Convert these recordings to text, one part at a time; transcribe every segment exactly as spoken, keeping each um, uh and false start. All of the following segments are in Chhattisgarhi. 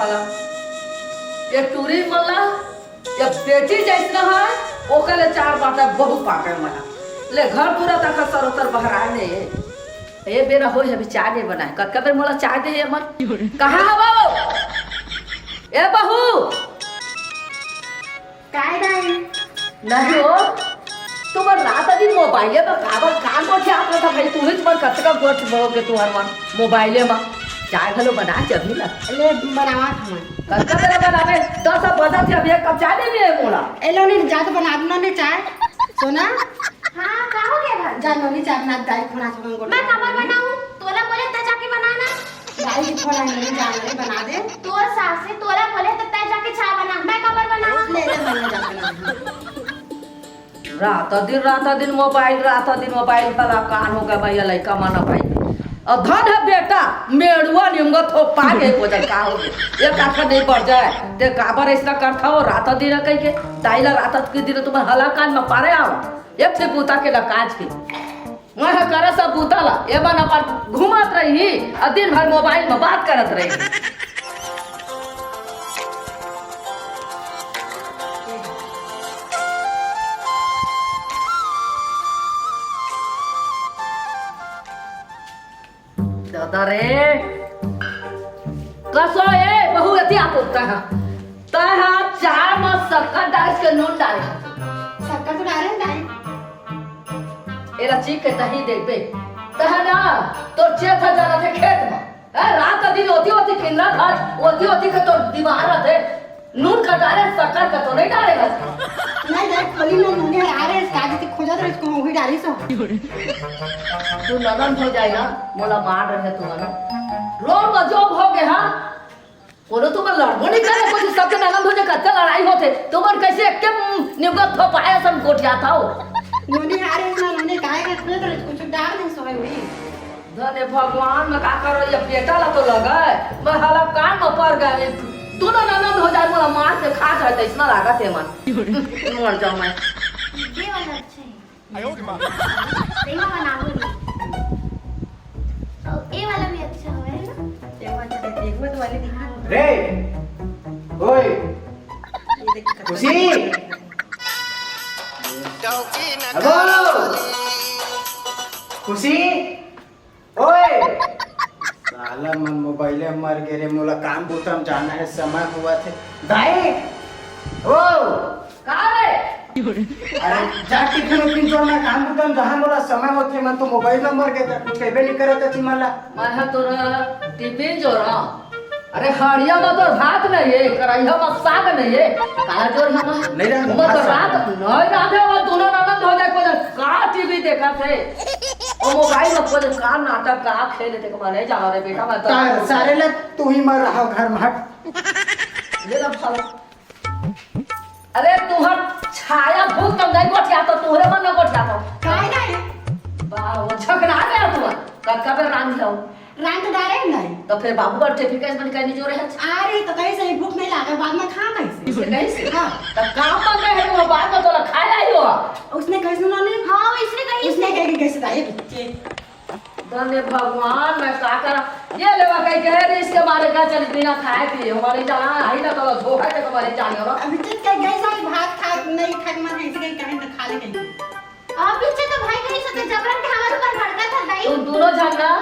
ये टूरी मन ला, ये बेटी जैसना है, ओकर ले चार बाटा बहू पाके मन ला। ले घर पूरा तक सरोतर बहराए ने। ए बेरा होय, अभी चाय नहीं बनाए। कतका बेर मोला चाय दे ये मन। कहाँ हवा वो? ए बहू! काय दाई? नहीं हो, तुमन रात दिन मोबाइले में काबर कान गोठियात रहा था भाई, तुमन तुमन कतका गोठ बोगे तुमन मन मोबाइले में। चाय घलो बना जभी ना। ले बनावा हमन। कतका बेरा बनावे? दस बजत हे, अभी एक कप चाय नहीं मिले मोला। ए लो नहीं, जा तो बना दो ना चाय। सोना। हाँ, का हो गया भाभी? जा नोनी चाय बना, दाई खोना सोना गोठिया। मैं काबर बनाऊँ? तोला बोले त जाके बनाना। दाई के फोन आए, नहीं जान रही, बना दे। तोर सास हे, तोला बोले त तय जाके चाय बना, मैं काबर बनाऊँ? ले ले, मैं जा बना दूँ। रात दिन, रात दिन मोबाइल, रात दिन मोबाइल वाला कान हो गया भैया, लइका मन भाई। और धन है बेटा, मेड़ुआ निमगा थोपा के हो जाए, का हो गया? एक आखा नहीं बढ़ जाए, ते काबर ऐसा करता हो रात दिन कह के? ताई ला रात के दिन तुम्हें हला कान में पारे आओ, एक से बूता के ना काज के। मैं ह करे सब बूता ला, ए मन अपन घूमत रही, और दिन भर मोबाइल में बात करत रही। दादा रे, कसो ए, बहू एती आप उठता है। तय हा चाय में शक्कर डाल के नून डाले। शक्कर तो डाले नहीं। एला चीख के तही देखबे। तह ना, तोर चेत ह जाना थे खेत में। ए, रात दिन होती होती किंदा था, होती होती के तोर दीवार रहते। नून का डाले, शक्कर का तो नहीं डालेगा। नहीं, नहीं, खोली में नूने आ रहे, इसका आदि खोजत रहे, इसको वही डाली सो। तू ननद हो जाए ना, मोला मार रहे तू ना। रो मजोब हो गए, हाँ? कोनो तुमन लड़बो नहीं करे, कुछ सबके ननद हो जाए, कत्ते लड़ाई होते। तुमन कैसे एक के निमगा थोपाए सन गोठिया था हो? नूने आ रहे, इसमें नूने काहे का खोजत रहे, कुछ डाल नहीं सोए हुई। धन्य भगवान, मैं का करो, ये बेटा ला तो लगे, मैं हला कान में पड़ गए। दोनों ननद हो जाए, मोला मार के खा जाए, तो इसमें लागत है मन। मर जाऊं मैं। ये वाला अच्छा है। आयो रे माँ। देखो, मैं नाम बोलूँ। तो ये वाला भी अच्छा है ना? ये वाला तो देखो, तो वाले दिखा। रे, ओए, ये देख, खुशी। हेलो, खुशी। ओए! साला मन मोबाइले मर गे रे, मोला काम बूता म जाना हे, समय होवत हे। दाई! ओ! का रे? अरे, जा टिफिन उफिन जोर ना, काम बूता म जहाँ मोला समय होथे, मन तो मोबाइल म मर गे, त कुछ कहिबे नइ करत अति मन ला। मैं ह तोरा टिफिन जोरा। अरे, हड़िया म तो भात नइ हे, करइहा म साग नइ हे, काला जोर हम? नइ रांधे, ओमा तो भात रात साग। नइ रांधे, ओमा दोनों ननद हो जाए, कोई का टीवी देखत हे? ओ मोबाइल में कोई का नाटक, का खेल, तेको मने जाओ रे बेटा, मैं तो का सारे ला तू ही मर रहा घर में, हट। ले ना भाग। अरे तुहर छाया भूत तो नहीं गोठिया तो तुहरे मन में गोठिया तो। काय नहीं? बा, वो झगड़ा गया तुहर। कब, कब रांध जाओ? रांध डारे नहीं। तो फिर बाबू बर टिफिन कैसे बन करनी जो रहे? अरे तो कहीं से ही भूख नहीं लागे, बाद में खा कैसे? उसने कहीं से? हाँ। तो काम बन रहे हैं, वो बाद में तोला खाया ही हो। उसने कहीं सुना नहीं? हाँ, इसने कहीं उसने से। कहीं कैसे दाई बच्चे? धन्य भगवान, मैं का करा? ये लेवा कहीं कह रही, इसके मारे का चल बिना खाए पिए, हमारे जाना आई ना तो धोखा के तुम्हारे जाने हो। अभी चल के गए सारी भात खा, नहीं खा के मन ऐसे कहीं कहीं तो खा ले कहीं। अब पीछे तो भाई कहीं से तो जबरन के हमारे ऊपर भड़का था दाई। तुम दोनों झन ना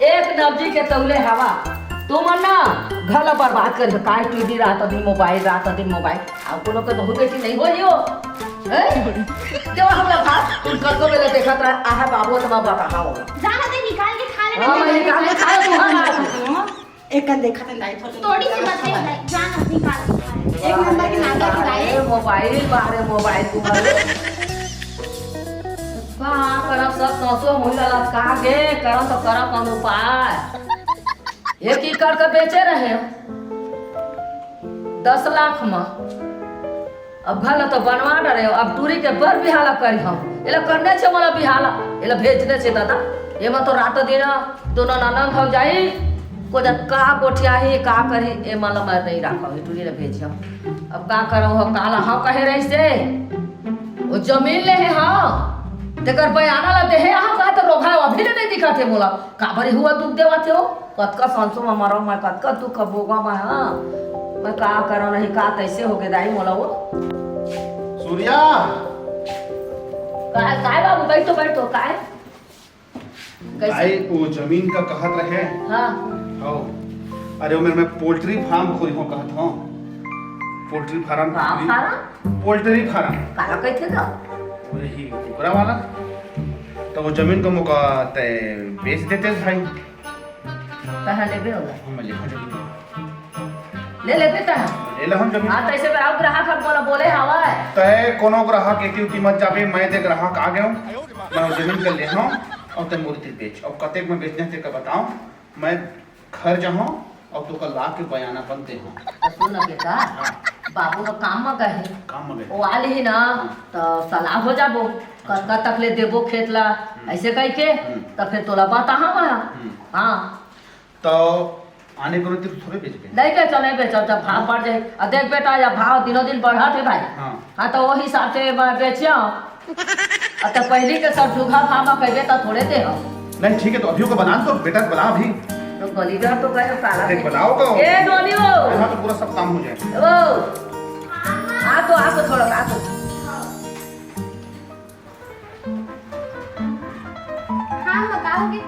एक नब्जी के तौले हवा। तुमन ना घर ला बर्बाद कर दे, काय टीवी रात दिन मोबाइल, रात दिन मोबाइल। अब कोनो के बहू बेटी नहीं होई हो। हैं? देवा हमला भात, तुम कतको बेले देखत रह, आहा बाबू, तमा बताहा होगा। जा ना दे, निकाल के खा ले, हाँ, मैं निकाल के खा ले, तू हाँ, हाँ। एक कन देखत हन दाई, थोड़ा थोड़ी सी बात है, जा ना, निकाल के खा ले। एक नंबर के नाटक है दाई। अरे मोबाइल, बाहरे मोबाइल, तू बाहरे। का करब, सब सौंसे मुंह ललचका गे, करब तो करब कौन उपाय? एक एकड़ का बेचे रहे हो दस लाख में, अब घर ला तो बनवा डरे हो, अब टूरी के बर बिहाला करी हम, एला करने छे मोला बिहाला, एला भेजने छे दादा, एमा तो रात दिन दोनों ननद भौजाई को जब का गोठियाही, का करी, एमा ला मैं नहीं राखो, ये टूरी ला भेजियो। अब का करो हो, काला हाँ कहे रही से, वो जमीन ले हे हाँ, तेकर बयाना ला देहे हाँ, कहा तो रोघा अभी ले नहीं दिखा। थे मोला। काबर हुआ दुख देवत हे वो? कतका संसो में मरव मैं, कतका दुख भोगव मैं, हाँ। मैं का करव नहीं, का कैसे हो गे दाई मोला वो? सूर्या! काय, काय बाबू, बैठो, बैठो, काय? कैसे? भाई, वो जमीन का कहत रहे। हाँ। हौ। अरे, वो मेरे में पोल्ट्री फार्म खोली हो कहत हूँ। पोल्ट्री फार्म का खोली। फार्म? Poultry farm. काला कहिथे का? वही कुकरा वाला। तो वो जमीन को मोका ते बेच देते भाई। कहाँ लेबे होगा? हम ले हो जमीन। ले लेबे तहाँ। ले ले हम जमीन। हाँ, तैसे बड़ा ग्राहक हम बोला, बोले हवा है। तय कोनो ग्राहक एती उती मत जाबे, मैं दे ग्राहक आ गयो। मैं वो जमीन कर ले हूँ और तय मोरी तिर बेच। अब कतेक में बेचने तेका बताओ, मैं घर जाहूँ और तोका ला के बयाना बन दे हूँ। तो सुन ना बेटा, हाँ। बाबू का काम में गए। काम में गए। वो आ लिही ना, हाँ। तो सलाह हो जाबो। अच्छा। कतका तक ले देबो खेत ला, हम्म। ऐसे कह के, हम्म। तो फिर तोला बताहा मैं। हम्म। हाँ। तो आने को तो थोड़े बेच गए। नहीं बेचो, नहीं बेचो, जब भाव बढ़ जाए। अब देख बेटा, जब भाव दिनों दिन बढ़त है भाई, हाँ। हाँ, तो वो हिसाब से मैं बेचिया। अब तो पहली के सब झूठा भाव में कह देता थोड़े दे हम। नहीं, ठीक है, तो अभी को बना तो बेटा, बना अभी। तो गली डर तो गए काला देख, है। बनाओ तो। ए डोली वो। यहाँ तो पूरा सब काम हो जाए। वो। आ तो, आ तो थोड़ा, आ तो। हाँ, बताओगे?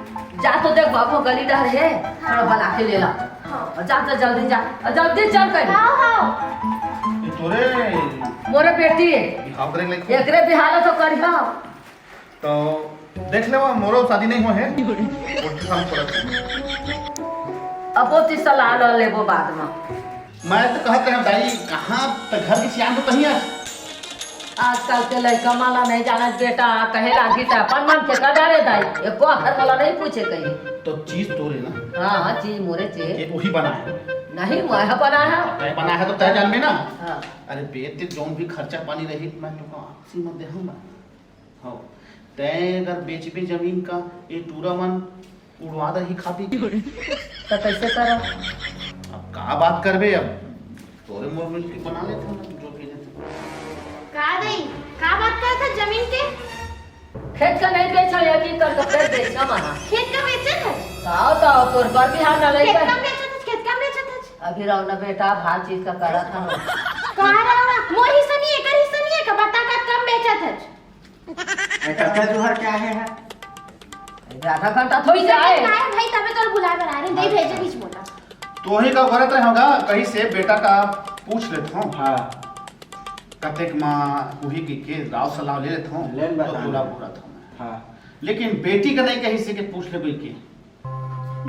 जा तो देख बाबू, गली डहर है, हाँ। थोड़ा बना के ले ला। हाँ। और जा तो जल्दी जा, और जल्दी चल कर। हाँ, हाँ। ये तोरे मोरे बेटी है। बिहाव करे लायक हो? एकरे बिहाव तो करिहा। तो देख ले, मोरो शादी नहीं हो है। पोल्ट्री फार्म खोलत है। अब वो तीस सलाह ले लेबो बाद में। मैं तो कहत रहे दाई, कहाँ त घर के सियान तो कहीं है। आजकल के लइका मन ला नहीं जानत बेटा, कहे लागी त अपन मन के कर डारे दाई, एको आखर मोला नहीं पूछे कहीं। तो चीज तोरे ना। हाँ, हाँ, चीज मोरे चे। ये वही बना है। नहीं, वह बना है। तय बना है तो तय जानबे ना। हाँ। अरे बेटे, जौन भी खर्चा पानी रही, मैं तोका आपसी में देहूँ ना। हाँ, तैं अगर बेचबे जमीन का, ये टूरा मन उड़वा दही खा पी के। तो कैसे करा? अब का बात करबे अब? तोरे मोर मिल के बना लेते हैं जो भी रहते। का दई? का बात करत है जमीन के? खेत का नहीं बेचा, या की कर, कर बेचा मना। खेत का बेचत है? ताव, ताव, तोर बर बिहाव ना लइका। खेत का बेचत है, खेत का बेचत है। अभी रहो ना बेटा, भार चीज का करा था ना। कहा रहो ना, मोर हिस्सा नहीं है, कर हिस्सा नहीं है, का बता का कम बेचत है। ए, कतका जुहर के आए हे? अरे, आधा घंटा थोड़ी से आए। आए भाई, तबे तोर बुलाए बर आ रहे, नहीं भेजे बीच मोटा। तो वही का करत रहे होगा, कहीं से बेटा का पूछ लेत हूँ। हाँ। कतेक मा हुई की के राव सलाह ले लेत हूँ, लेन तो बता। पूरा पूरा था मैं। हाँ। लेकिन बेटी का नहीं कहीं से के पूछ ले कोई के।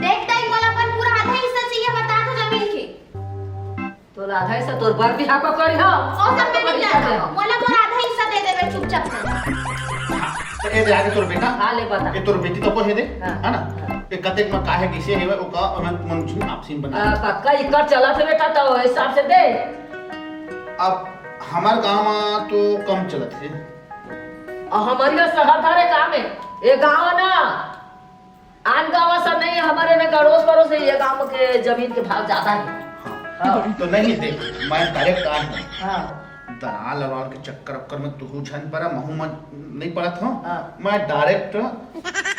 देख, तई मोला अपन पूरा आधा हिस्सा चाहिए, बता तो जमीन के। तोला आधा हिस्सा तोर बर बिहाव को करी हो। ओ सब मैं नहीं जानता। मोला मोर आधा हिस्सा दे देबे चुपचाप से। तो ए दे आगे तोर बेटा। हाँ, ले बता। ए तोर बेटी तो को हे दे, हाँ। है ना? हाँ। ए कतेक में काहे किसे हे, ओका ओमन मन झुन आपसी में बना। आ, कतका एकड़ चलत हे बेटा, तो हिसाब से दे। अब हमार गांव में तो कम चलत हे। आ, हमारी का शहर धारे काम है। ए गांव ना, आन गाँव असन नहीं, हमर एने अड़ोस पड़ोस हे, ये गाँव के जमीन के भाव जादा हे। हाँ। हाँ। तो नहीं देख, मैं डायरेक्ट आए हूँ। हाँ। दलाल अलाल के चक्कर अक्कर में तुहू झन परा, महू में नहीं पड़त हूँ। हाँ। मैं डायरेक्ट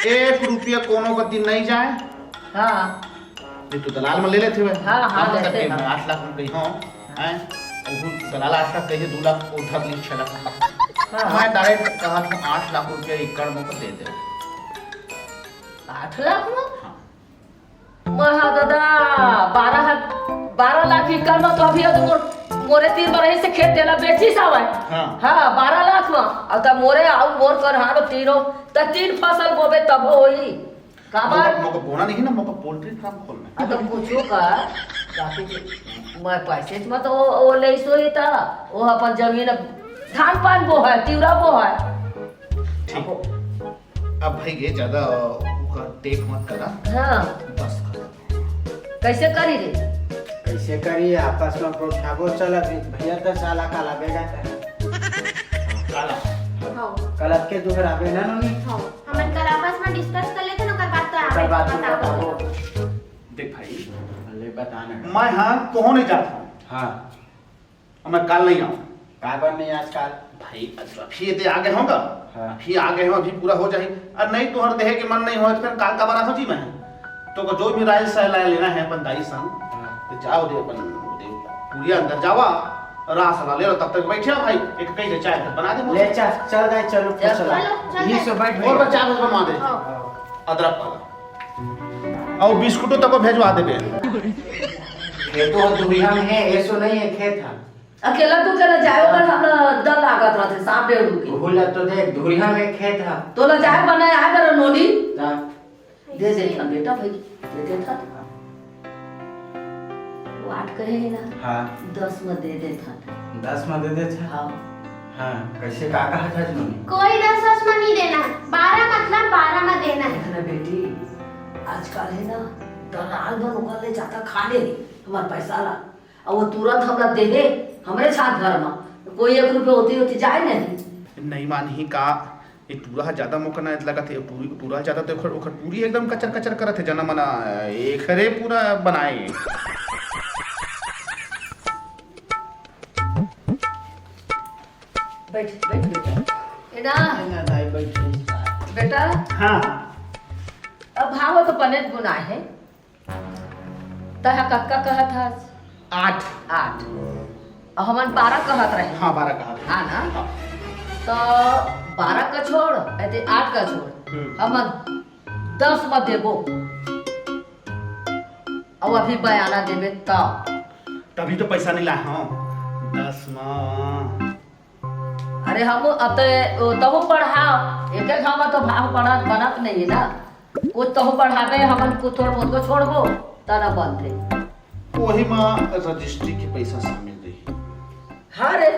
एक रुपया कोनो कति नहीं जाए। हाँ। ये तो दलाल में ले लेते हुए। हाँ, हाँ, हम तो लेते तक हैं। आठ लाख रुपये हो, हैं? वो दलाल आठ लाख कहिए, दो लाख उधार ली, छह लाख। हाँ। मैं डायरेक्ट कहा था, आठ लाख रुपया एकड़ में दे दे। आठ लाख में? हाँ। महा दादा, बारह, बारह लाख एकड़ में तो अभी अगर मोर, मोरे तीन बार से खेत देला बेचिस हवय। हाँ। हाँ, बारह लाख में। अब तब मोरे आउ मोर कर हारो तीनों, त तीन फसल बोबे तब होई। काबर? मोका, मोका बोना नहीं ना, मोका पोल्ट्री फार्म खोलना है। हाँ, तो पूछो का, बाकी जो, मैं पैसे में तो वो, वो ले सोई था, वो अपन जमीन अब धान पान बोहय, तिवरा बोहय। ठीक। अब अब भाई ये ज्यादा ओकर टेक मत करा। हाँ। बस कर। कैसे करी रे? कैसे करी? आपस में गोठाबो चलत हे, भैया दस साल काला बेगा था। काला। हाँ। कल के दोहराबे ना नोनी। हाँ। हमन कल आपस में डिस्कस कर लेते ना, ओकर बाद तो ओकर आपस बाद में तो बताबो। बताबो। देख भाई, ले बताना। मैं हाँ कहूँ नहीं जाता हूँ। हाँ। अब मैं काल नहीं आऊँ। काबर नहीं आज काल? भाई, अभी ये दे आगे होगा। हाँ। अभी आ गए हो, अभी पूरा हो जाही। अउ नहीं, तुहर देहे के मन नहीं होय, त फेर काल काबर आथव जी मैं? तोला जो भी राय सलाह लेना हे अपन दाई संग, हाँ। त जाव दे अपन, दे पूरिया अंदर जावा, राय सलाह ले लो, तब तक बैठे हो भाई, एक कही दे चाय बना दे। ले चल, चल दाई, चलो, चल, चलो। चलो, चल यही दाई। से बैठ और भाई। बस चाय बस बनवा दे। हाँ। अदरक वाला। अउ बिस्कुटो तको भेजवा देबे। खेतो ह दुरिहा में हे, एसो नहीं हे खेत ह। अकेला तू केला जाए, ओकर हमरा डर लागत रहथे, सांप डेढ़ के। भूला तो देख, दुरिहा में खेत ह। तोला जाए बनाए आए बर नोनी। जा। दे देथन बेटा भाई, दे देथन। वो आठ कहे हे ना, हाँ। दस म दे देथन। दस म दे देथन? हाँ। हाँ, कैसे का कहा था नोनी? कोई दस वस म नहीं देना, बारह मतलब बारह म देना हे। देख ना बेटी, आजकल हे ना, दलाल मन ओकर ले जादा खा ले हमर पैसा ला। अउ वो तुरंत हमरा देहे, हमरे छात भर म। कोई एक रुपया होती होती जाए नहीं। नहीं मानही का? ये टूरा ह जादा मोके ना लगत हे, टूरी, टूरा ह जादा तो ओखर, ओखर पूरी एकदम कचर कचर करत हे, जना मना एकरे पूरा बनाए। बैठ, बैठ बेटा। ए ना। ए ना दाई, बैठ, बैठ। बेटा। हाँ। अब भाव तो पनेत गुनाए हे। तैं ह कतका कहत हस? आठ। आठ। अउ हमन बारह कहत रहे। हाँ, बारह कहत रहे। हाँ ना? हाँ। तो बारह का छोड़, अते आठ का छोड़। हम्म। हमन दस म देबो। अउ अभी बयाना देबे तब। तभी तो पैसा नहीं लाए हव। दस म। अरे हम अते, ओ, तहु बढ़ाव, एक एक घाव तो भाव बढ़त बनत नहीं हे ना। कुछ तहु बढ़ाबे, हमन कुछ थोड़ बहुत को छोड़बो, तना बनथे। वही म रजिस्ट्री के पैसा शामिल रही। हाँ रे,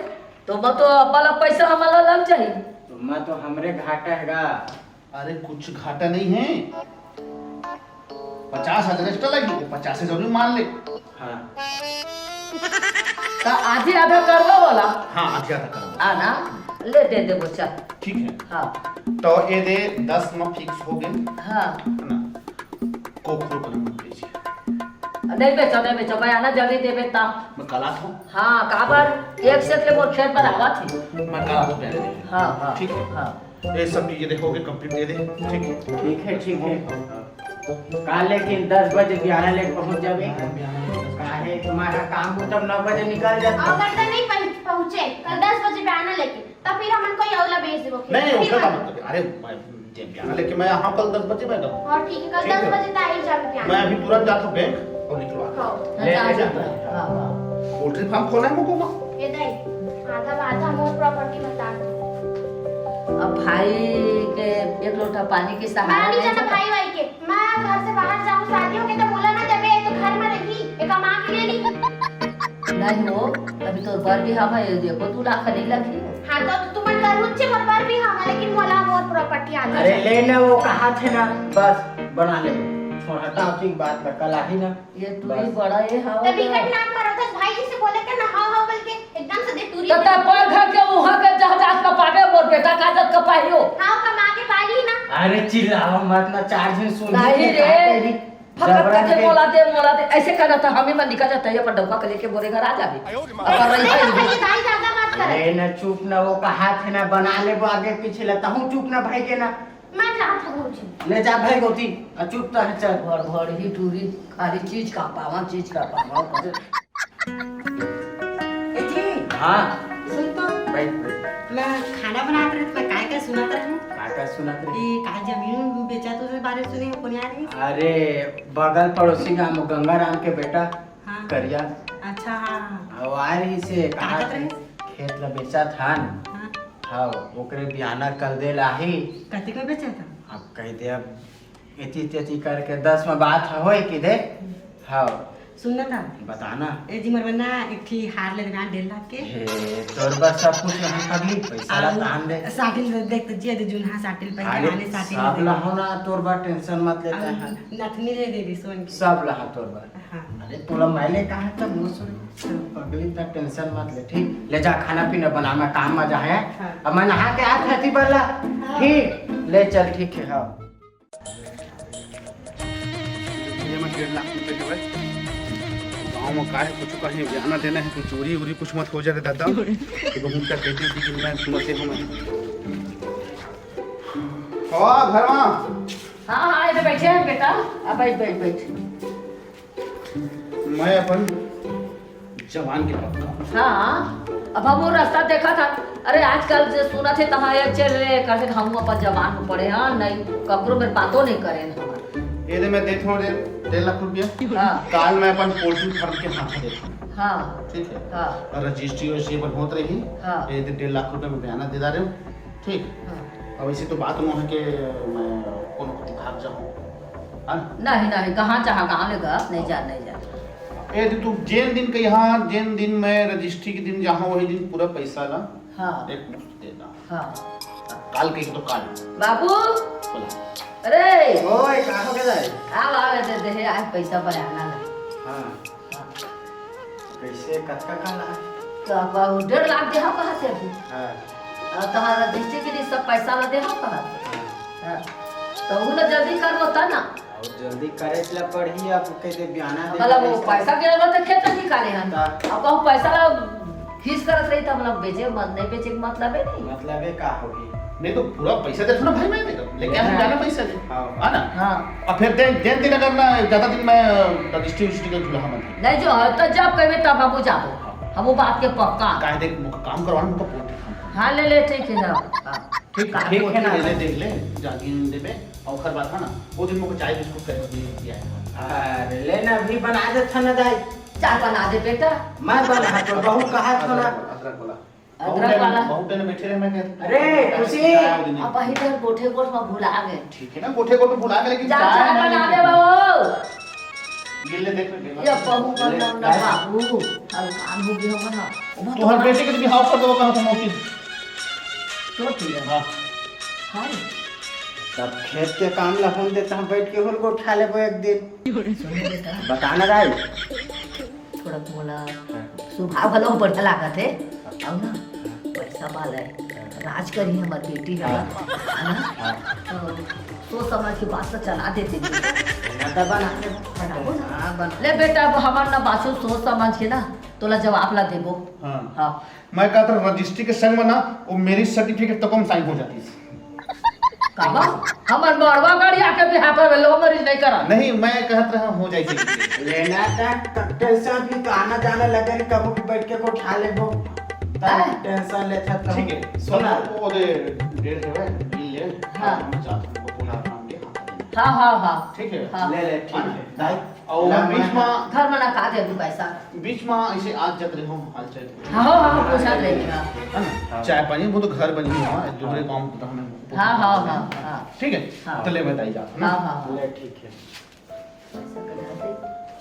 तो मैं तो अब्बा ला पैसा हमला लग जाही। तो मैं तो हमरे घाटा हेगा। अरे कुछ घाटा नहीं हे, पचास हजार एक्स्ट्रा लगी, पचास हजार भी मान ले। हाँ। त आधी आधा करवा वाला। हाँ, आधी आधा करवा। आ ना, ले दे दे बच्चा। ठीक है। हाँ। तो ये दे दस म फिक्स हो गए। हाँ। है ना? कोखरो कलम मत बेचिए। नहीं बेचो, नहीं बेचो, बयाना जल्दी देबे ता। मैं कल आता हूँ। हाँ, काबर एक से ले मोर खेत बनावा थी। मैं कल आता हूँ पहले। हाँ, हाँ, ठीक है। हाँ। ये सब चीजें देखोगे, कंप्लीट दे दे। ठीक है। ठीक है, ठीक है। काल लेकिन दस बजे बिहाना लेके पहुंच जाबे। काहे तुम्हारा काम को तब नौ बजे निकल जाता। अगर तो नहीं पहुं-, पहुंचे, कल दस बजे बिहाना लेके, तब फिर हमन कोई अउला भेज देबो। नहीं, नहीं, फिर उसका मत। काम मत करिए। अरे, मैं, जे बिहाना लेके मैं यहाँ कल दस बजे मैं जाऊँ। हाँ, ठीक है, कल ठीक दस है। बजे तो आ ही जाबे बिहाना। मैं अभी तुरंत जाता हूँ बैंक और निकलवा। हाँ। ले, हाँ, ले जा। जा। हाँ, हाँ। पोल्ट्री फार्म खोला है मुझको माँ। ये दाई, आधा, आधा मोर प्रॉपर्टी बता दो। अब भाई के एक लोटा पानी के सहारा मैं नहीं नहीं जाना था। भाई वाई के। मैं घर से बाहर जाऊँ, शादी होके तो मोला ना देबे, तो घर में रही, ये कमा के ले ली। नहीं हो, अभी तोर बर भी हवा, ये देखो, दू लाख नहीं लगी। हाँ, तो तुमन कर रुचि मोर बर भी हवा, लेकिन मोला मोर प्रॉपर्टी आगे अरे चाहिए। ले ना, वो कहा थे ना, बस बना ले, छोड़ हटाओ, ठीक बात बा, कल आही ना। ये तू ही बस। बड़ा ये हवा तो तो। बिकट नाक मारो, तो भाई जी से बोले के ना, हाव, हाव बोल के, एकदम से दे टूरी तो दे। तब पर घर के उहाँ के जहाँ जात का पावे, मोर बेटा का जत का पाहियो। हाव, कमा के पाली ना। अरे चिल्लाओ मत ना, चार दिन सुन नहीं के रे। खाते भी फकत जबरन करके के। मोला दे, मोला दे, ऐसे करत हमें मन निकल जाता है, अपन डौका के लेके मोरे घर आ जाबे। अपन रही भाई। अरे दाई ज्यादा बात कर। अरे ना चुप ना, वो कहा थे ना बना ले, वो आगे पीछे ले, तहूँ चुप ना भाई के ना। मैं जात हूँ भौजी। ले जा भाई गोती, आ चुप तो है, चल। भड़ भड़ ही टूरी, खाली चीज का पावा, चीज का पावा। ए जी, हाँ। सुन तो। बैठ, बैठ। मैं खाना बनात रहे, तो मैं काय काय सुनत रहे हूँ। काय काय सुनत रहे? ये का जमीन बेचा तो बारे सुने हो, कोनी आ रही? अरे, बगल पड़ोसी गांव में गंगाराम के बेटा हाँ। करिया। अच्छा, हाँ, हाँ। वो आ रही से का कहा कहत रहे? खेत ला बेचा था न। हाँ। हाँ, ओकरे बियाना कल दे लाही। कति को बेचा था? अब कह दे, अब एती तेती करके दस में बात होए कि दे। हाँ। सुन ना था। बता ना। ए जी, मोर बर ना एक ठी हार ले देना, डेढ़ लाख के। हे, तोर बर सब कुछ यहाँ पगली, पैसा ला आऊ तान दे। साटिल देख तो जिया दे जुनहा साटिल पहले अरे, आने साटिल सब दे। ला हो ना, तोर बर टेंशन मत लेता आऊ है। नथनी ले देबी सोन के। सब ला हो तोर बर। हाँ। अरे, तोला मैं ले कहा था, मुँह सुन। हाँ। पगली, ता टेंशन मत ले, ठीक? ले जा, खाना पीना बना, मैं काम में जा, है? हाँ। अब मैं नहा के आत हती बल्ला। हाँ। ठीक? ले चल, ठीक है, हाँ। ये मैं डेढ़ लाख रुपए के भाई। गाँव में का है, कुछ कहीं बयाना देना है, कुछ चोरी उरी कुछ मत हो जाए रे दादा। तो बहुत क्या कहती थी कि मैं सुनते हूँ मैं। वाह, घर मा। हाँ, हाँ, इधर बैठे हैं बेटा। अब बैठ, बैठ, बैठ। मैं अपन जवान के पक्का। हाँ, अब हम वो रास्ता देखा था। अरे, आजकल जे सुनत हे, तहाँ एक चल रहे, कहते हम अपन जवान में पड़े, हाँ, नहीं, ककरो मेर बातों नहीं करे हमारे। ये दे, मैं देत हूँ रे, डेढ़ लाख रुपया। हाँ। काल मैं अपन पोल्ट्री फार्म के हाथ देत हूँ। हाँ। ठीक है। हाँ। और रजिस्ट्री वजिस्ट्री अपन होत रही। हाँ। ये दे, डेढ़ लाख रुपया मैं बयाना दे डारे हूँ। ठीक। हाँ। अब ऐसी तो बात नहीं है कि मैं कोनो कोती भाग जाऊँ, है ना? नहीं, नहीं, कहाँ चाहा, गाँव ले गा, नहीं जा, नहीं जा। ए, तो तू जेन दिन के यहाँ, जेन दिन मैं रजिस्ट्री के दिन जाहूँ, वही दिन पूरा पैसा ला हाँ। एक मुश्त देना। हाँ। काल के तो काल। बाबू! बोला। अरे! ओए, का हो गया? आव, आव, दे, दे, आज पैसा बयाना ला। हाँ। हाँ। कैसे, कतका का ला? तो अब डेढ़ लाख देहा कहा से अभी? हाँ। और तुम्हारा रजिस्ट्री के लिए सब पैसा ला देहा कहा से? हाँ। हाँ। तो वो ना जल्दी करबो तब ना। और जल्दी करे ला पड़ही, अब कह दे बयाना दे मतलब वो दे। पैसा के जरूरत है, खेत निकाले हम। हाँ। अब कहूँ पैसा ला खींच करत रही तो हम लोग बेचे मत, नहीं बेचे के मतलब है नहीं। मतलब है का होगी? नहीं तो पूरा पैसा दे ना भाई, मैं दे लेके हम हाँ। जाना पैसा दे। हाँ। है ना? हाँ। और फिर दे, दे दिन अगर ना ज्यादा दिन मैं रजिस्ट्री उजिस्ट्री के झूला मत। नहीं जो है तो जब कहबे तब हम जाबो। हाँ। हम वो बात के पक्का। काहे देख, मुझे काम करवाना, मुझे पोल्ट्री फार्म। हाँ, ले ले, ठीक है ना। हाँ। ठीक, काम ठीक है ना। ले ले, देख ले, जाके देबे। और ओकर बाद है ना, वो दिन मुझे चाय बिस्कुट करके दिए, दिया है। अरे ले ना, अभी बना दे था ना दाई। चाय बना दे बेटा। मैं बना तो बहुत कहा था ना। अदरक वाला, अदरक वाला। बहुत दिन, बहुत दिन बैठे रहे मैं कहता। अरे, खुशी। चाय वो दिन। अब वही तो गोठे गोठ में भुला गए। ठीक है ना, गोठे गोठ में भुला गए, लेकिन जा चाय चाय ना बना लेके दे बाबू। गिल्ले देख ले, ये बहू का ले, नाम ना चाय। बाबू। अब काम हो गया होगा ना। वो तो तोहर बेटे के तो बिहाव कर देबो कहा था मौसी। तो ठीक है। हाँ। हाँ। तब खेत के काम ला हम देता हम बैठ के होल गोठा लेबो एक दिन। सुनो बेटा। बताना दाई। थोड़ा मोला हाँ। सुभाव घलो बढ़िया लागत हे। अउ ना, पैसा वाला हे। राज करी हमर बेटी ह। हाँ। है ना? हाँ। तो सोच समझ के बात तो चला देते थे। ना तो बना ले। बनाबो ना। हाँ, बना। ले बेटा, अब हमर ना बाचो सोच समझ के ना, तोला जवाब ला देबो। हाँ। हाँ। मैं कहत रहा रजिस्ट्री के संग में ना, वो मैरिज सर्टिफिकेट तको में साइन हो जातिस। काबर? हमर मड़वा गाड़ी आके बिहाव करबे, love marriage नहीं करा। नहीं, मैं कहत रहा हो जाए से। लेना का टेंशन भी तो आना जाना लगे, कबू भी बैठ के गोठा लेबो। तब हैं? टेंशन लेथस तो। ठीक है, सुना। वो दे, डेढ़ है, बिल ले। हाँ। हम जात हैं, वो पूरा काम के हाथ में। हाँ, हाँ, हाँ। ठीक है? हाँ। ले ले, ठीक है। दाई, और ला, बीच मैं में घर में ना का दे दूं पैसा। बीच में ऐसे आज जत रहे हो, हाल चाल। हाँ, हाँ, हाँ, पूछा ले लेगा। है ना? हाँ। चाय पानी, वो तो घर बनी हुआ है, दूसरे हाँ। गाँव में तो हमें हाँ, हाँ, हाँ, हाँ। ठीक है? हाँ। तो ले बताई जात, है ना? हाँ, हाँ, हाँ। ले, ठीक है। पैसा कढ़ा दे,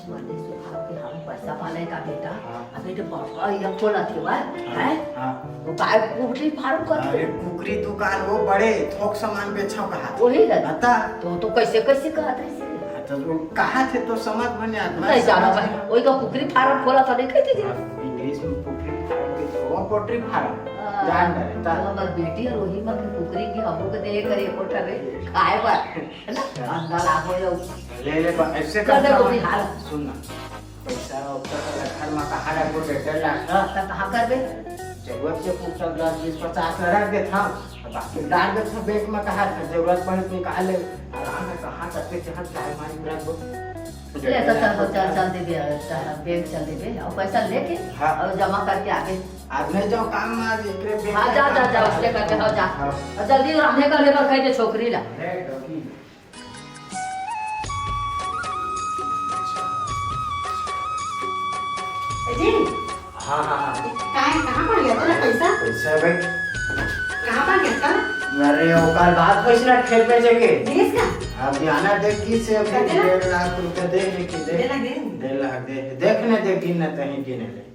मरने सुभाव के हम पैसा वाले का बेटा, हाँ। अबे तो बाबा, ये खोला थे, वाह, हाँ, हैं? हाँ। वो काय कुकरी फार्म कर अरे, दे। कुकरी दुकान, वो बड़े थोक सामान बेचो कहा। वही है। बता। तो, तो कैसे, कैसे कहा था इसे? हाँ, तो वो कहा थे तो समझ में नहीं आता। नहीं जाना समझ भाई, में वही का कुकरी फार्म खोला था, नहीं कहते थे। हाँ, इंग्लिश में पोल्ट्री फार्म के तो, वो पोल्ट्री फार्म। हाँ, जान रहे, ता। तो हमर बेटी और वही मत कुकरी की हमू के दे करे कोठा में खाए बर, है ना? हाँ। अंडा लागो या ले ले, बा-, ऐसे कर कर दे वो समझ। बिहार। सुन ना। पैसा ओकर वाला घर में कहाँ रखबो, डेढ़ लाख ना? त कहाँ करबे? जरूरत के पूछल दस, बीस, पचास ला रख देत हन, बाकी डाल देत हन बैंक में, कहाँ जरूरत पड़े तो निकाल ले। आराम से कहाँ तक के चाहे चाय पानी रखबो। ले तो चल, चल, चल देबे, चल, बैंक चल देबे, और पैसा लेके हाँ। और जमा करके आके। आज नहीं जाओ काम में, आज एकरे बैंक हाँ, में जा, काम जा, जा, करा। उसके करके, हाँ, जा। हाँ। और जल्दी रांधे कर लेकर कह दे छोकरी ला। अरे, डॉगी। जी। हाँ, हाँ, हाँ। काहे, कहाँ पड़ गया था पैसा? पैसा है भाई। कहाँ पड़ गया था? अरे, वो कल बात हुई ना खेत बेचे के। देश का? अब जाना देख किस से अभी कते ना? डेढ़ लाख रुपया दे, लेके दे। दे ना, दे। डेढ़ लाख दे। देख ना, देख, गिन ना, तहीं गिन ले।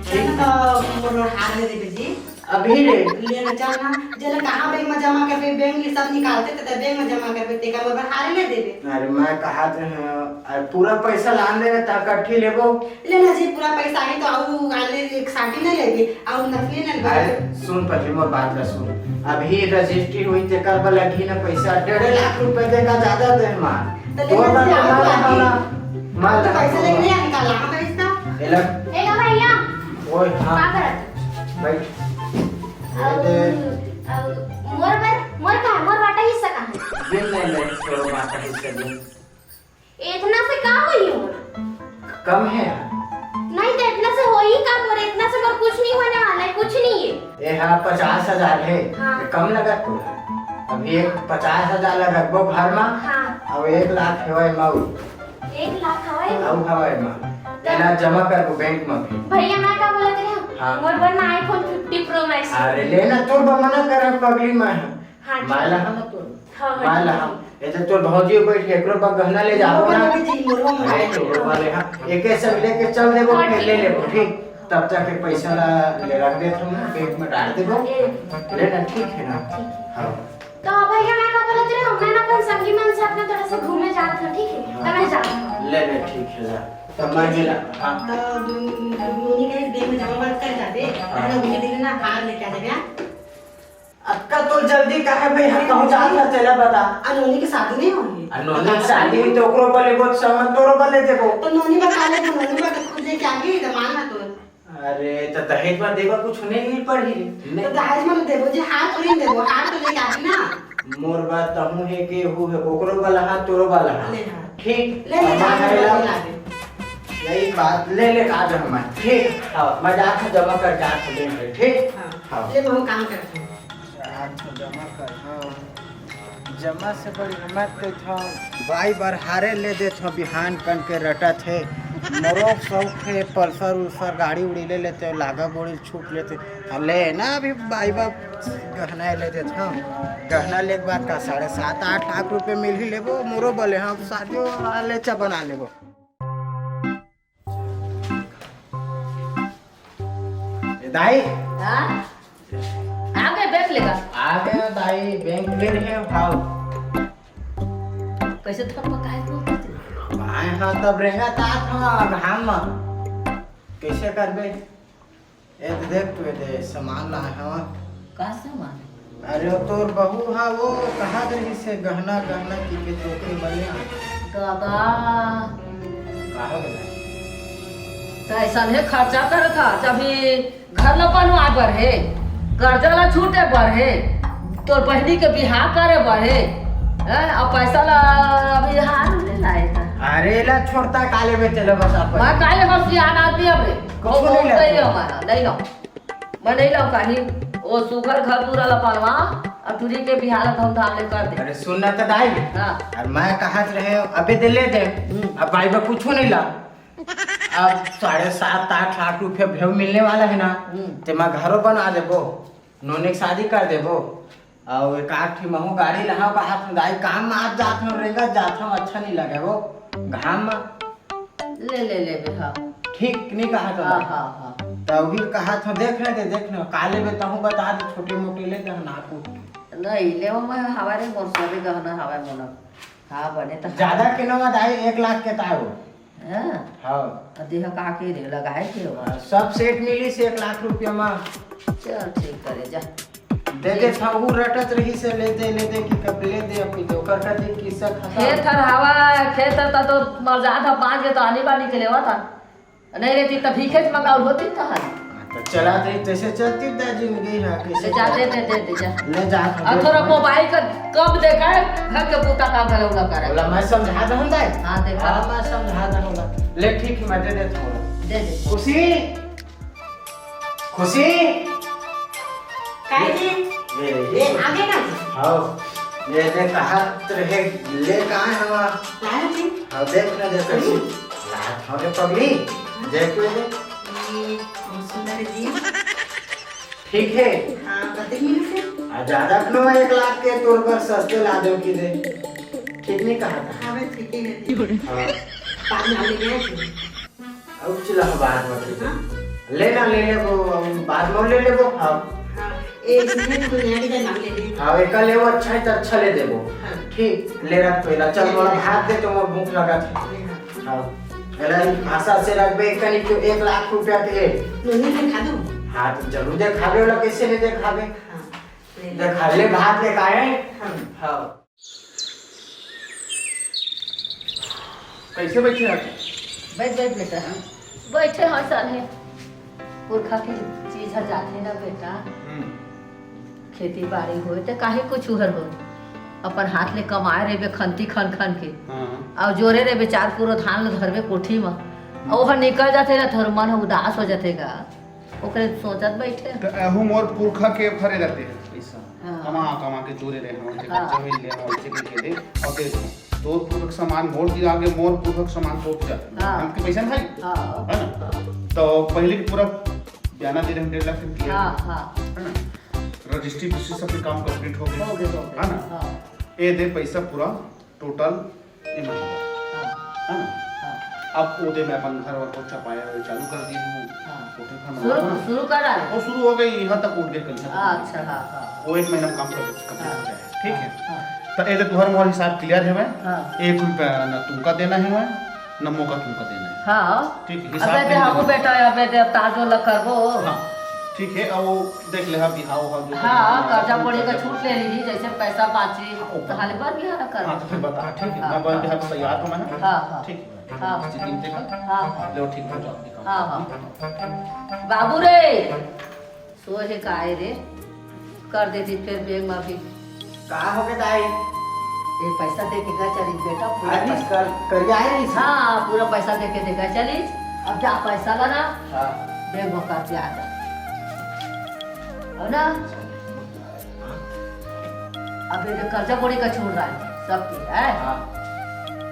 चल तो मोर हार ले देबे जी। अभी ले। ले ना, चल ना। जेला कहाँ बैंक में जमा करबे, बैंक ले सब निकालते ते, ते बैंक में जमा करबे, तेकर मोर बर हार ले देबे। अरे मैं कहा थे, अरे पूरा पैसा लान दे ना, ता कट्ठी लेबो। ले ना जी, पूरा पैसा आही तो आऊ आले एक साटी नहीं लेबे, आऊ नकली नहीं लेबे। अरे सुन पहले मोर बात ला सुन। अभी रजिस्ट्री हुई तेकर बर लगही ना पैसा, डेढ़ लाख रुपए देगा ज्यादा दे मार। तो ले तोर ना बात जी, आऊ मार बाकी। मार। मार तो पैसा लेके नहीं आने का, ला पैसा। एला। ए लो भैया। ओए, हाँ। का करत? बैठ। अउ, अउ मोर बर, मोर का, मोर बाटा हिस्सा का है? दे, दे, दे, तोर बाटा हिस्सा दे। इतना से का होई मोर? कम है? नहीं तो इतना से होई का मोर? इतना से मोर कुछ नहीं होने वाला है, कुछ नहीं है। ये हाँ, पचास हजार है। हाँ। ये कम लगा तोला। अभी एक पचास हजार ला रखबो घर मा। हाँ। अउ एक लाख हवय मा। एक लाख हवय? अउ हवय मा। तो एला जमा करबो बैंक मा भी। भैया, मैं का बोलत रहे हूँ? हाँ। मोर बर ना iPhone fifty Pro Max। अरे ले ना, तोर बर मना करत पगली मैं। हाँ, ठीक। मैं ला हम तोर। हाँ, हाँ, मैं ला ठीक। हम। ये तो तोर भौजी बैठ के एकरो बर गहना ले जाबो ना। मोर बर जी, मोर बर अरे, मोर बर ले, हाँ। एके सब लेके चल देबो, हाँ, फिर ठीक ले है। लेबो, ठीक? तब तक के पैसा ला ले रख देत हूँ, बैंक में डाल देबो। ए। ले ना, ठीक है ना? ठीक है। हाँ। तो भैया, मैं का बोलत रहे हूँ, मैं ना अपन संगी मन साथ में थोड़ा सा घूमे जात हूँ, ठीक है? तो मैं जात हूँ। ले, ले, ठीक है, जा। तो मैं भी ला, हाँ। तो नोनी के बैंक में जमा मत कर जाबे, हाँ। है ना, घूमे दिन ना हार लेके आ जाबे, हाँ? अतका तो जल्दी काहे भाई, हम कहूँ जात ला चला बता। आ नोनी के शादी नहीं होगी? आ नोनी के शादी हुई तो ओकरो बर लेबो, तो सामान तोरो बर ले देबो। तो नोनी बता ले, तो नोनी बता खुद लेके आ गई, तो मान ना तो। अरे, तो दहेज मा देबा कुछ नहीं मिल पड़ी रे। तो दहेज मा तो देबो जी, हार थोड़ी ना देबो, हार तो लेके आ गई ना। मोर बात तहूँ है कि हु है, ओकरो वाला हाथ, तोरो वाला हाथ। ले हाथ। ठीक? ले, ले, हमारे जा, ला ले, ले। यही बात, ले, ले, आ जा हमारे। ठीक? हाँ, मैं जात हूँ, जमा कर जात हूँ बैंक में, ठीक? हाँ। हाँ। ले, मैं काम करता हूँ। आज तो जमा कर, हाँ। जमा से बड़ी हिम्मत कइथव। बाई बर हारे ले देथव, बिहान कन के रटत हे। मोरो शौक हे पल्सर उल्सर गाड़ी उड़ी ले लेते, लागा गोड़ी छूट लेते। आ ले ना अभी बाई बर गहना ले देथव। गहना ले के बाद का साढ़े सात आठ लाख रुपये मिल ही लेबो, मोरो बले हाँ शादियों वाले चा बना लेबो। ए दाई। हाँ? आ गए बैंक लेकर? आ गए दाई, बैंक ले रहे हो, खाओ। कैसे थक पकाए तू? आए हाँ, तब रेंगा तात हाँ, घाम मा। कैसे करबे? ए तो देख तू, ए दे, सामान लाए हाँ। का सामान? अरे, वो तोर बहू हा, वो कहा रही से गहना, गहना की के तोके बने आ। दादा। का हो गया? तो ऐसा नहीं खर्चा करत हा, जब ही घर ला बनवाए बर हे, कर्जा ला छूटे बर हे, तोर बहनी के बिहाव करे बर हे, हैं? अब पैसा ला अभी हार ले लाए था। अरे, ला छोड़ता काले में चलो बस आप। मैं काले हम सियान आदमी अब रे। कुछ वो नहीं बोलते ही लेता। हमारा, नहीं लो। मैं नहीं लाऊं कहीं, वो सुघर घर दूरा ला बनवा, और टूरी के बिहाव ला धूमधाम ले कर दे। अरे सुन ना तो दाई, हाँ। और मैं कहा रहे अबे दे ले दे, हम्म। अब भाई बा कुछ नहीं ला, अब साढ़े सात आठ लाख रुपया भेव मिलने वाला है ना, हम्म। ते मैं घरों बना देबो, नोनी के शादी कर देबो, अउ एक आध ठी महू गाड़ी लहाव, कहात हूँ, दाई, काम में आप जात हो, रेंगत जात हो, अच्छा नहीं लगे वो घाम में। ले, ले, ले बे, हाँ। ठीक नहीं कहा तो हाँ, ना। हाँ, हाँ। तो वही कहा था, देख ले दे, देख ले, का लेबे तहूँ बता दे, छोटे मोटे ले दे, नाकू। नहीं, ले वो मैं हमारे मोर सभी गहना हवाए मोला। हाँ, बने तो ज्यादा के नवा दाई, एक लाख के ताए वो। हाँ? हाँ। तो देह का के रे, लगाए के हो? हाँ, सब सेट मिली से एक लाख रुपया में। चल, ठीक करे, जा। दे दे, था वो रटत रही से, ले दे, ले दे, कि कब ले दे, अपनी तो ओकर का दे, किस्सा खत्म। खेत हर हवा, खेत हर ता तो मर जात हा, पाँच के तो आनी बानी के लेवा था। नहीं रहती तब ही खेत मंगाउल होती था। हाँ, तो चला दे, जैसे चलती दा जिंदगी है, कैसे ले जा, दे, दे, दे, दे, जा। ले जा, और दे। थोड़ा मोबाइल का कब देखा है, घर के बूता का घलो ना करे। बोला, मैं समझा दहूँ दाई। हाँ, देखा। हाँ, मैं समझा दहूँ ला। ले, ठीक है, मैं दे देता हूँ। दे दे। खुशी, खुशी। काहे जी? ये, ये। ये आगे ना? हाँ, ये देख, हाथ रहे, ले कहाँ है वहाँ? लाया जी? हाँ, देख ना, देख कैसी। अरे। लात हवे पगली, देख ले दे। ये बहुत सुंदर है जी। ठीक है। हाँ, कते मिली से? आ, ज्यादा नो, एक लाख के तोर पर सस्ते ला दो की दे। ठीक नहीं कहा था? हाँ, बस ठीक है जी। हाँ। पानी आ गया जी। अब चला, बाद में ठीक है। हाँ? ले ना, ले लेबो, बाद में ले लेबो। हाँ। हाँ, ए, इसमें तो नया डिजाइन नाम ले ली। हाँ, एक ले वो अच्छा है तो अच्छा ले देबो। हाँ। ठीक, ले रख तो एला। चल, मोला भात दे तो मोर भूख लगा था। ले हाँ। हाँ। एला भाषा से रखबे, एक कनी तो एक लाख रुपया के। नोनी दिखा दो। हाँ, तो जरूर देखाबे, ओला कैसे नहीं देखाबे? हाँ, ले ले। देखा ले, भात लेके आए। हाँ। हाँ। कैसे बैठे हैं? बैठ, बैठ बेटा। बैठे हैं साले। पुरखा के चीज ह जाथे ना बेटा। हम्म। खेती बाड़ी होय ते काहे कुछ उहर होय, अपन हाथ ले कमाए रहिबे खंती खन खन के। हाँ। अउ जोरे रहिबे चार पुरो धान ल धरबे कोठी म, अउ ओहर निकल जाथे ना, तोर मन ह उदास हो जाथे गा, ओकरे सोचत बइठे। त एहू मोर पुरखा के फरे रहते हैं पैसा। हाँ। कमा कमा के जोरे रहे हवं, जेकर हाँ। जमीन ले हवं, ओइसे कइके दे, अउ दे दो। तोर पुरख समान मोर दिया के, मोर पुरख समान तोर दिया। हाँ। हमके पैसा नहीं। हाँ। है ना? तो पहले के पूरा बयाना दे रहे हैं, डेढ़ लाख रुपया। हाँ, हाँ। है ना? रजिस्ट्री, रजिस्ट्री सब के काम कंप्लीट हो गए। हो गए, हो गए। है ना? हाँ। ये दे पैसा पूरा टोटल ये महीना। हाँ। है ना? हाँ। अब ओदे मैं अपन घर वर को चपाया चालू कर दी हूँ। हाँ। कोठी भर शुरू, बनाना। शुरू कर डाले। वो शुरू हो गई, यहाँ तक उठ गए कल। हाँ, अच्छा, हाँ, हाँ। वो एक महीना में काम कर, कंप्लीट हो जाए। ठीक है? हाँ। तो ये तो तुम्हारा मोर हिसाब क्लियर है मैं। हाँ। एक रुपया ना तुमका देना है मैं, ना मोका तुमका देना है। हाँ। ठीक है, हिसाब अबे दे, हमू बेटा, अबे दे, अब ताजो ल करबो। हाँ। ठीक है, अब वो देख ले, हाँ, बिहाव, हाँ, जो हाँ, करना है, कर्जा पड़ी का छूट ले ली, जैसे पैसा बाँची, हाँ, तो हाले बर बिहाव कर। हाँ, तो फिर बता, ठीक है, हाँ, मैं बर हाँ। बिहाव तैयार हूँ मैं। हाँ, हाँ। ठीक है। हाँ। स्थिति में देखा? हाँ, हाँ। लो, ठीक है, जाओ, निकल। हाँ, हाँ। बाबू रे, सोए हे का आए रे? कर देती फेर बैंक में भी। का हो गे दाई? ये पैसा दे के गा चली बेटा, पूरा अरे, पैसा। कर, करिया आए रही थी। हाँ, पूरा पैसा दे के दे गा चली। अब जा पैसा ला ना, हाँ। बैंक में कर दिया जा। हो ना? अब ये कर्जा बोड़ी का छोड़ रहा है, सब कुछ है। हाँ।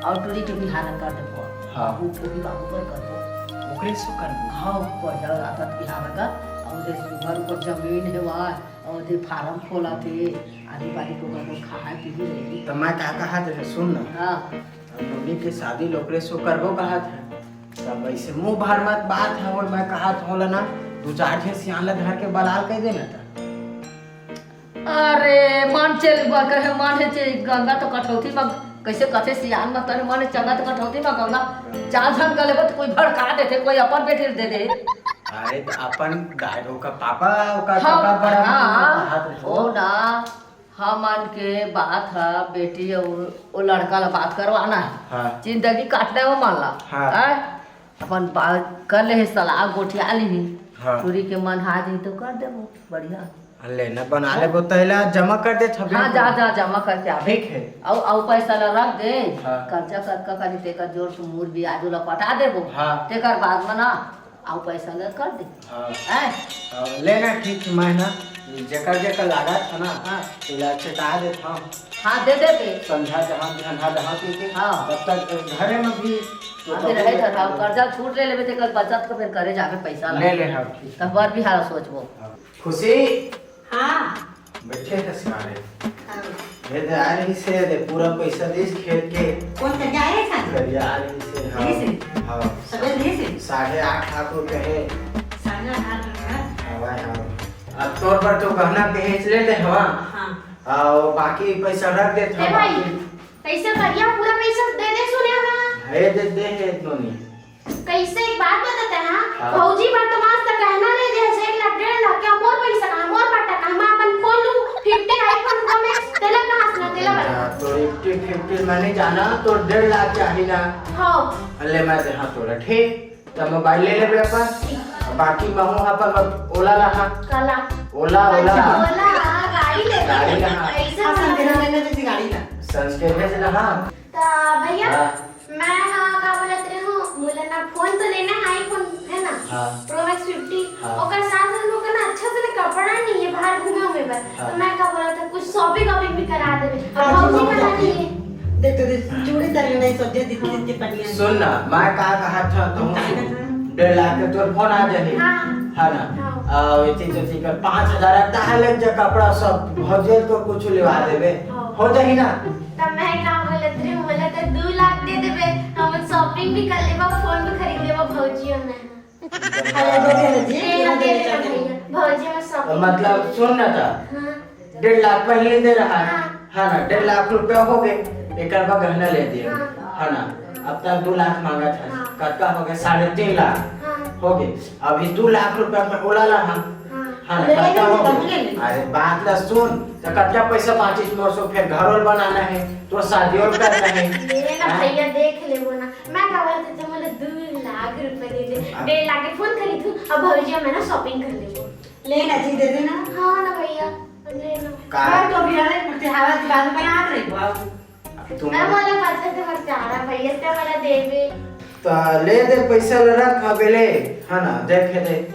और टूरी के बिहान कर दे। हाँ। वो, वो भी बाबू पर कर दो। ओकरे से कर दो। हाँ, ऊपर जा रात बिहान का, और दे घर ऊपर जमीन है वहाँ, और दे फार्म खोला थे, आदि बारी को कर दो, खाए पी भी रही। तो मैं का कहा थे, सुन ना। हाँ। अब नोनी के शादी ल ओकरे से करबो कहा थे। सब ऐसे मुंह भर मत बात है, और मैं कहा था होला ना, दो चार झन सियान ला धर के बलाल कह देना था। अरे, मन चल बा, कहे मन हे चे, गंगा तो कठौती में, कैसे कथे सियान में, तने मन चंगा तो कठौती में गंगा, चार झन कर लेबो तो कोई भड़का देथे, कोई अपन बेटी दे दे। अरे, तो अपन दाई ओकर पापा, ओकर हाँ, पापा बड़ा हाँ, हाथ उठो। ओ ना, हमन के बात ह, बेटी अउ ओ लड़का ला बात करवाना है। हाँ। जिंदगी काटना है वो मन ला। हाँ। हैं? अपन बात कर ले, सलाह गोठिया ली। हाँ। टूरी के मन हा जी तो कर देबो, बढ़िया। ले ना, बना लेबो, तैला जमा कर दे छबे हाँ, को। जा, जा, जमा करके आबे। ठीक है। अउ, अउ पैसा ला रख दे। हाँ। कर्जा कतका करी, तेकर जोर से मूर बियाज ला पटा देबो। हाँ। तेकर बाद में ना, अउ पैसा ला कर दे। हाँ। हैं? हाँ, ले ना, ठीक है, मैं ना, जेकर, जेकर लागत है ना, हाँ। तेला चेता देत हूँ। हाँ, दे दे बे। संझा जहाँ, बिहनहा जहाँ के, के। हाँ। तब तक घरे में भी तो हाँ, फिर रहे था, कर्जा छूट ले लेबे, तेकर बचत को फिर करे जाबे पैसा ला। ले ले, हाँ, ठीक। तब बर बिहार सोचबो। हाँ। खुशी। हाँ। बैठे थे सारे। हाँ। ये दे आ रही से, दे पूरा पैसा दीस खेत के। कौन करिया आ रही था? करिया आ रही से, हाँ। दीस? हाँ। सवेरे दीस? साढ़े आठ लाख रुपए है। साढ़े आठ लाख रुपए? हाँ भाई, हाँ। अब तोर पर तो गहना दहेज ले ले, हाँ। हाँ। और बाकी पैसा रख दे ए था, भाई, बाकी पैसा करिया पूरा पैसा दे दे सुने ना। है दे दे है इतनो नहीं। कैसे एक बात बताते हैं, हाँ? हाँ। भौजी बर तो मस्त गहना ले दे, एक लाख डेढ़ लाख, क्या मोर पैसा कहाँ, मोर पट्टा कहाँ, मैं अपन फोन लूँ, फिफ्टी iPhone Pro Max, तेला कहाँ से ना, तेला बता। हाँ, तो फिफ्टी, फिफ्टी मैं नहीं जाना, तो डेढ़ लाख चाहिए ना। हाँ। ले मैं दे, हाँ, तोरा, ठीक, तो मोबाइल ले लेबे अपन, ठीक। बाकी महू अपन ओला ला, हाँ। काला? ओला, ओला। अच्छा, ओला, हाँ, गाड़ी ले। गाड़ी ला, हाँ। ऐसे हाँ, संजना लेने जैसी गाड़ी ला। संस्कृत भेज ना, हाँ। तो भैया, हाँ। मैं, हाँ, का बोलत रहे हूँ, मोला ना फोन तो लेना है, iPhone है ना, हाँ। Pro Max फिफ्टी, हाँ। ओकर साथ में ओकर ना अच्छा से ना कपड़ा नहीं है बाहर घूमे उमे बर, हाँ। तो मैं का बोलत हूँ, कुछ shopping वॉपिंग भी करा देबे। अब हाँ, भौजी shopping कहाँ वॉपिंग। नहीं है। देख तो दे, चूड़ी तक नहीं सोचे, दिखती इतनी बढ़िया है। सुन ना, मैं का कहा था, तुम का कहा था? डेढ़ लाख के तोर फोन आ जाही, हाँ। है ना? हाँ। आ, इतनी तो ठीक है, पाँच हजार आता है, लग जा कपड़ा सब, भौजी तो कुछ लेवा देबे, हाँ। हो जाही ना? तब मैं का बोलत रहे, मोला तो दू लाख दे देबे, हम shopping भी कर लेबा, फोन भी खरीद लेबा, भौजी और मैं। अरे, दे दे ना जी, ए, पूरा दे दे दे ना। भैया, भौजी में तो shopping मतलब, कर सुन ना ता, हाँ। डेढ़ लाख पहले दे रहा है, हाँ। है ना, डेढ़ लाख रुपया हो गए, एक बार गहना ले दिए, हाँ। है ना, अब तक दो लाख मांगा था, हाँ। कतका हो गए? साढ़े तीन लाख हाँ। हो गए। अभी दो लाख रुपया में ओला ला हम। हाँ। हाँ, ले ले, कतका हो ले ले, गए? ले ले। अरे, बात ला सुन, तो कतका पैसा बाँचिस मोर से, फिर घर और बनाना है, तो शादी और करना है। ले ना हाँ? भैया, देख लेबो ना। मैं का बोलत हूँ, मोला दो लाख रुपया दे दे। हाँ। डेढ़ लाख के फोन खरीदूँ, अब भौजी मैं ना shopping कर लेबो। ले ना जी, दे देना। हाँ ना भैया। का? घर तो भी अलग कुछ हवा की बात बनात रही बाबू। अब तुम मैं बोला, "बच्चे से बच्चा आ रहा, भैया से वाला देवे।" तो ले दे पैसा ल रख, अबे ले, है ना, देखे दे,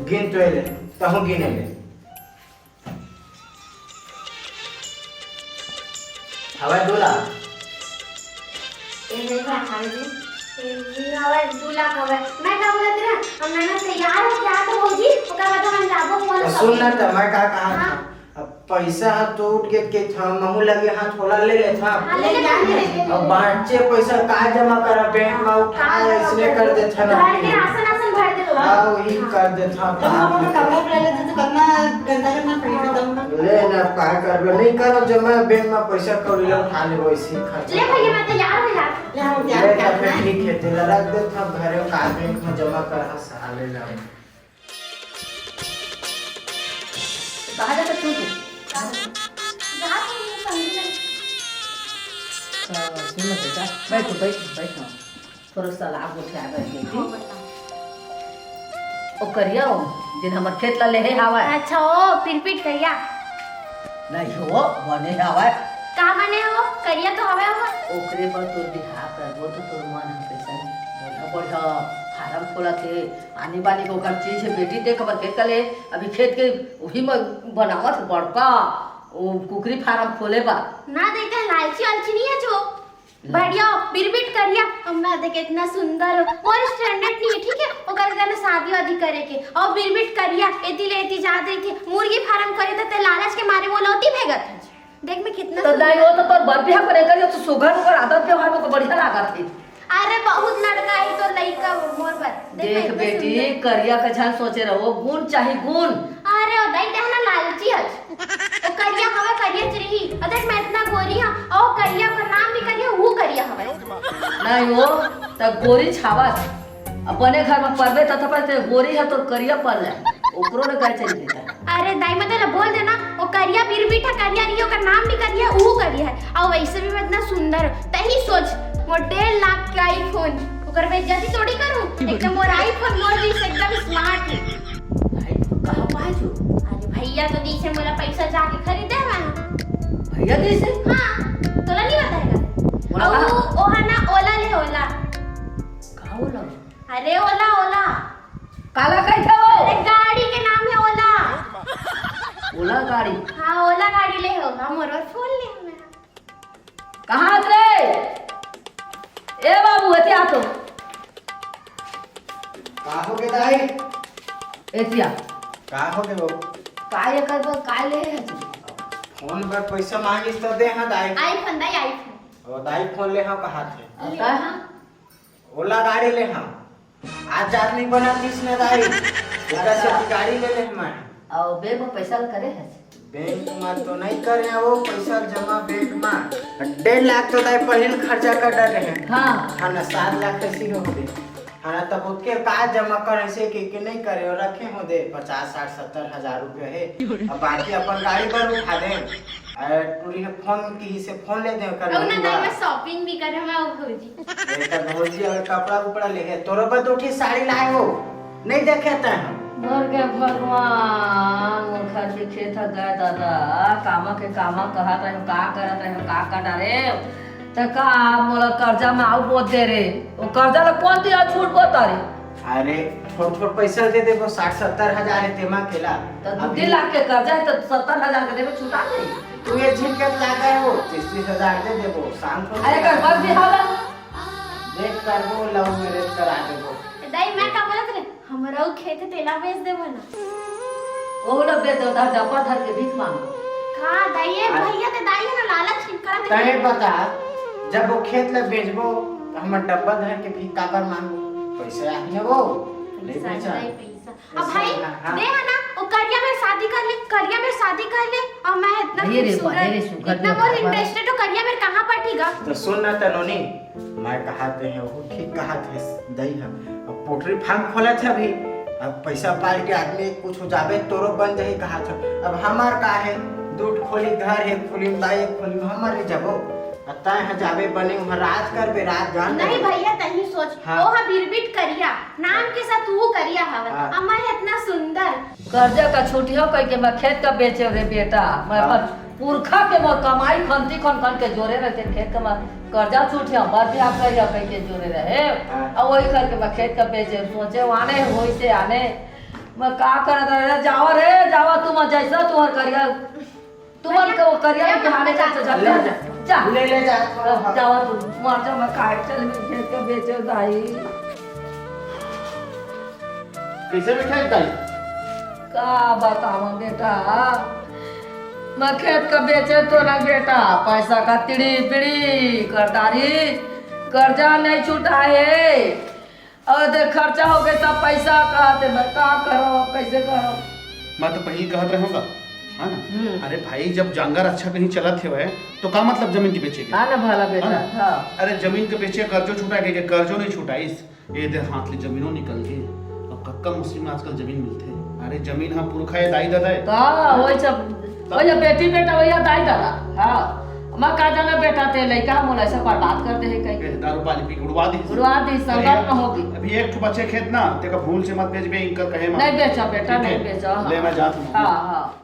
गिन तो ले, तहु गिने ले। हवा दो लाख। ए, नहीं, खाने दे। ए, नहीं, हवा दो लाख हवा। मैं का बोलत रहा, हम ना तैयार हो क्या तो भौजी, ओकर बाद हम जाबो, फोन तो सुन ना, करबो। तो मैं का कहा हाँ। था? अब पैसा हाथ तो उठ के, के था, महू लगे हाथ होला ले ले था। हाँ, ले ले, ले ले। अब बांचे पैसा का जमा करा बैंक में, उठा हाँ, ले, इसने कर दे था ना। घर के राशन, राशन भर दे तो। हाँ, वही कर दे था। तो हम अपना कपड़ा उपड़ा ले दे तो कितना गंदा, कितना पहन के दम। ले ना, का करबे, नहीं करो जमा बैंक में पैसा कौड़ी ले उठा ले, वैसे ही खर्च। ले भैया, मैं तैयार हो जा। ले, हम ले तैयार तो फिर करना है। ठीक है, तेला रख दे था घरे का बैंक में जमा कर, हाँ, साले ला। कहाँ जाता तू? कहाँ जाता? जहाँ तुम संगी नहीं। तो सुन ना बेटा, बैठ, बैठ, बैठ ना। थोड़ा सलाह गोठिया बैठ बेटी। हाँ, बता। ओ करिया हो, जिन हमर खेत ला लेहे हावय। अच्छा, ओ पिरपिट करिया। नहीं हो, बने हावय। का बने हो? करिया तो हवे हो। ओकरे बर तोर बिहाव करबो तो तोर मन ह कैसन बढ़िया, बढ़िया फार्म खोलत हे। आनी बानी के ओकर चीज हे, बेटी देख, हमर खेत का ले, अभी खेत के उही म बनावत हे बड़का, ओ कुकरी फार्म खोले बर। ना देखे, लालची वालची नहीं है जो। ला। बढ़िया, बिरबिट करिया, अम्मा देख इतना सुंदर हो, मोर स्टैंडर्ड नहीं है, ठीक है? ओकर गाना शादी वादी करे के, और बिरबिट करिया, एती ले एती जात रही थी, मुर्गी फार्म करे त ते लालच के मारे वो लौती भेगत है। देख मैं कितना तो सुंदर। नहीं हो तो तोर बर बिहा करे कर, तो सुघर उघर आदत व्यवहार में तो बढ़िया लागत है। अरे बहुत लड़का है तो लइका मोर बर। देख मैं देख इतना बेटी, सुंदर। करिया का झन सोचे रहो, गुण चाही गुण। अरे ओ दाई देख ना लालची है। ओ करिया हवे, करिया च रही। ओ देख मैं इतना गोरी हूँ, ओ करिया का नाम भी करिया, वो करिया हवे। नहीं हो, त गोरी छावत। अपने घर में परबे त, त पर ते गोरी है तो करिया पर ले। ओकरो ले गाय चली देता। अरे दाई, मैं तेला बोल देना, वो करिया बिरबिट है, करिया नहीं, ओकर नाम भी करिया, वो करिया है। और वैसे भी मैं इतना सुंदर हूँ। तही सोच, मोर डेढ़ लाख के iPhone, ओकर बेइज्जती थोड़ी करूँ। एकदम मोर iPhone मोर जैसे एकदम smart है। iPhone कहाँ पाए छु? अरे भैया तो दीसे मोला पैसा जाके खरीदे मैं। भैया दीसे? हाँ, तोला नहीं बताएगा। ओला और कहाँ? वो, वो है ना, ओला ले ओला। का ओला? अरे ओला, ओला। काला कहिथे वो? अरे गाड़ी के नाम है ओला। ओला गाड़ी? हाँ, ओला गाड़ी ले हो। हम और फोन ले मैं। कहाँ हस रे? ए बाबू, एती आ तो। का हो गे दाई? एती आ। का हो गे वो? का ये कर दो, का ले है तू? फोन पर पैसा मांगिस तो दे हाँ दाई। iPhone दाई, iPhone। ओ दाई फोन ले हाँ कहा थे। ले का? हाँ। ओला गाड़ी ले हाँ। आज जात नहीं बना तीस न दाई। ओकरा से गाड़ी ले ले मैं। अउ बैंक में पैसा ल करे हस? बैंक में तो नहीं करे वो पैसा जमा बैंक में। डेढ़ लाख तो दाई पहिल खर्चा कर डाले हैं। हाँ। हाँ ना, सात लाख कैसी हो गए। हाँ ना, तब उसके का जमा करे से के, के नहीं करे और रखे हो दे पचास, साठ, सत्तर हजार रुपये है। अब बाकी अपन गाड़ी पर उठा दे। अरे टूरी ने फोन की से फोन ले दे कर और ना लूंगा। दाई मैं shopping भी करे मैं वो भौजी। एकर भौजी अगर कपड़ा उपड़ा ले है, तोरो बर दो ठी साड़ी लाए हो, नहीं देखे तै हम। मर गए भगवान, मोर घर के खेत ह गए दादा, कामा के कामा कहत रहे, का करत रहे, का कर डारे, त का मोला कर्जा में आऊ बोत दे रे, वो कर्जा ला कौन दिया छूट बोता रे? अरे, थोड़ थोड़ पैसा दे देबो, साठ सत्तर हजार है तेमा केला। त दू अभी तीन लाख के कर्जा है, त सत्तर हजार के देबे छुटा जाई। तू ये झिनकत लागे हो, तीस तीस हजार दे देबो, शांत हो अरे, जा। कर बस बिहाव ला। देख करबो, love marriage करा देबो। दाई, मैं का बोलत रहे? हमरो खेत तेला बेच देबो ना। ओहू ला बेच देबो, तहार डब्बा धर के भीख मांगो। का दाई, ये अरे भैया ते दाई है ना, लालच की करत तैं है। बता, जब वो खेत ला बेचबो, त हमर डब्बा धर के भीख काबर मांगबो? पैसा आही ना वो, ले पैसा बेचा। नहीं, पैसा। अब भाई, हाँ, हाँ। दे है ना, वो करिया में शादी कर ले, करिया में शादी कर ले, और मैं इतना अरे रे, खूबसूरत, अरे रे, सुघर इतना के मोर बाबा। Interested हो करिया में, कहाँ पर ठीक है? तो सुन ना तनोनी, मैं कहा थे हैं, वो ठीक कहा थे दई हम। अब पोल्ट्री फार्म खोला थे अभी, अब पैसा पाल के आदमी कुछ हो जाबे, तोरो बन जाही कहा थे। अब हमार का है, दू ठो खोली घर है, खोली में दाई, खोली में हमारे जाबो। अतः यहाँ जाबे बने, वहाँ राज करबे, राज जान नहीं करबे। भैया, तहीं सोच, हाँ। वो हा बिरबिट करिया, नाम के साथ तू करिया हवय, हाँ। अम्मा है इतना सुंदर। कर्जा का छुटिया कह के मैं खेत का बेचे रे बेटा, मैं हाँ। अपन पुरखा के मोर कमाई खनती खन खन के जोरे रहिथे, खेत का मैं कर्जा छुटिया, बर भी आप करिया कह के जोरे रहे, हाँ। और वही करके मैं खेत का बेचे, सोचे वाने होई से आने, मैं का करत रहे, जावा रे, जावा, तुम जैसा तुहर करिया तुमन के वो करिया के हाने जा, जा, जा, जा, जा। ले, ले जा, थोड़ा सा। जावा तू, मर जा, मैं काहे चल, मैं खेत के बेचे दाई। कैसे बैठा है दाई? का बतावा बेटा, मैं खेत का बेचे तो ना बेटा, पैसा का तिड़ी बिड़ी करदारी, कर्जा नहीं छुटाए। अउ दे खर्चा हो गए सब पैसा, कहा ते मैं का करो, कैसे करो? मैं तो पहले कहत रहूंगा, है ना? हम्म। अरे भाई, जब जांगर अच्छा कहीं चलत हेवय, तो का मतलब जमीन के बेचे के? हाँ ना भला बेटा, है ना? हाँ। अरे जमीन के बेचे, कर्जो छुटा के, के कर्जो नहीं छुटाइस, ये दे हाथ ले जमीनो निकल गे। अब कतका मुश्किल में आजकल जमीन मिलथे। अरे जमीन हा पुरखा ये दाई ददा है। का? वही सब, वही बेटी बेटा, वही दाई ददा। हाँ। मैं का जाना बेटा, ते लइका मोला ऐसा बर्बाद कर दे है कहीं। ए, दारू पानी पी के उड़वा दी। उड़वा दी, संगत अरे, में होगी। अभी एक ठो बचे खेत ना, तेका भूल से मत बेचबे, इनकर कहे मत। नहीं बेचा बेटा, ठीक है? नहीं बेचा, हाँ। ले, मैं जात हूँ। हाँ, हाँ।